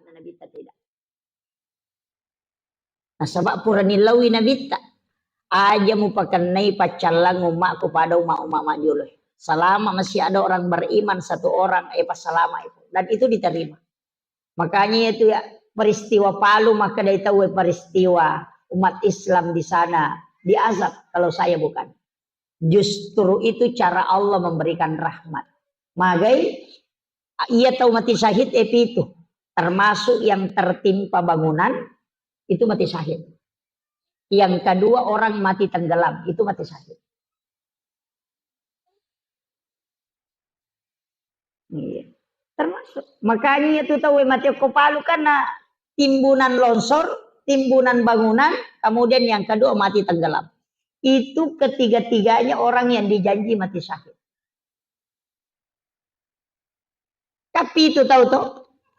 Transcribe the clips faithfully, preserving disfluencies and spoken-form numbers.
Nabitta tidak. Nasaba purani lawi Nabitta, aja mupakennai paccallang ummakku pada umma-umma majjolo. Selama masih ada orang beriman satu orang, eh, passalama itu. Dan itu diterima. Makanya itu ya, peristiwa Palu, maka dari tahu peristiwa umat Islam di sana diazab, kalau saya bukan. Justru itu cara Allah memberikan rahmat. Magai, iya tau mati syahid, eh, pitu. Termasuk yang tertimpa bangunan, itu mati syahid. Yang kedua, orang mati tenggelam, itu mati syahid. Iya. Termasuk. Makanya itu tahu mati ko Palu karena timbunan longsor, timbunan bangunan, kemudian yang kedua mati tenggelam. Itu ketiga-tiganya orang yang dijanji mati syahid. Tapi itu tahu toh,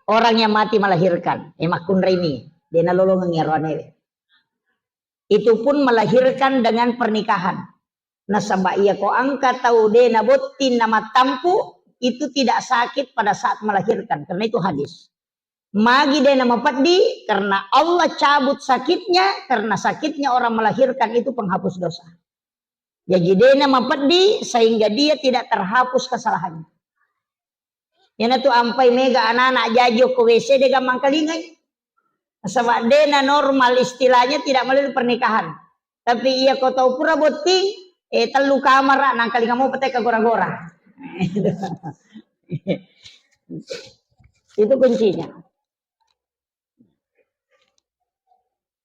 orang yang mati melahirkan, eh, makkunrai mi, de nalolongengngi aroanewe. Itu pun melahirkan dengan pernikahan. Nasaba iya ko engka tau de nabotting namattampu, itu tidak sakit pada saat melahirkan, karena itu hadis. Magi de namapeddi, karena Allah cabut sakitnya, karena sakitnya orang melahirkan itu penghapus dosa. Jadi de namapeddi sehingga dia tidak terhapus kesalahannya. Iyanatu ampai mega anak-anak jaji ko W C de gammang kalingai. Nasaba de na normal, istilahnya tidak melalui pernikahan. Tapi iya ko tau pura botting, eh, tellu kamara nangkalinga mo pete ka gora-gora. Itu kuncinya.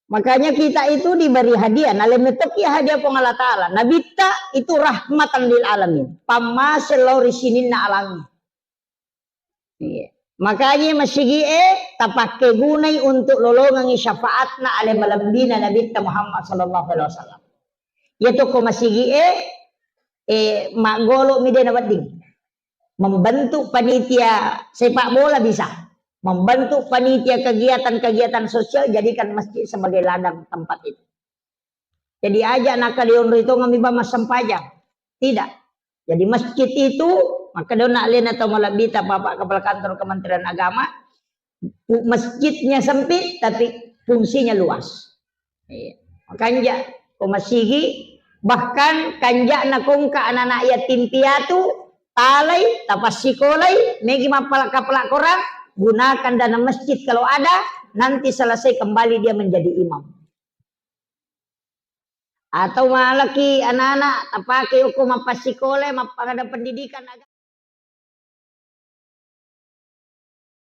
Makanya kita itu diberi hadiah. Nalemetok ya hadiah Puang Allah Ta'ala. Nabitta itu rahmatan lil alamin. Pammase lao ri sininna alangnge. Iya. Makanya masigi e tapakke gunai untuk lolongengi syafaatna ale malembina Nabitta Muhammad sallallahu alaihi wasallam. Iya toko masigi e, eh, maggolo mi de na wedding. Membentuk panitia sepak bola bisa. Membentuk panitia kegiatan-kegiatan sosial, jadikan masjid sebagai ladang tempat itu. Jadi aja naka dionroi tongeng mi ba massempajang. Tidak. Jadi masjid itu, maka dona alena tau malebbita Bapak Kepala Kantor Kementerian Agama, masjidnya sempit tapi fungsinya luas. Iya. Makanja ko masigi, bahkan kanja'na kongka anak-anak yatim piatu, talai, tapassikolai, megi mappala-kapala korang, gunakan dana masjid kalau ada, nanti selesai kembali dia menjadi imam. Atau malaki anak-anak tapake okko mappassikolai, mappagada pendidikan agama.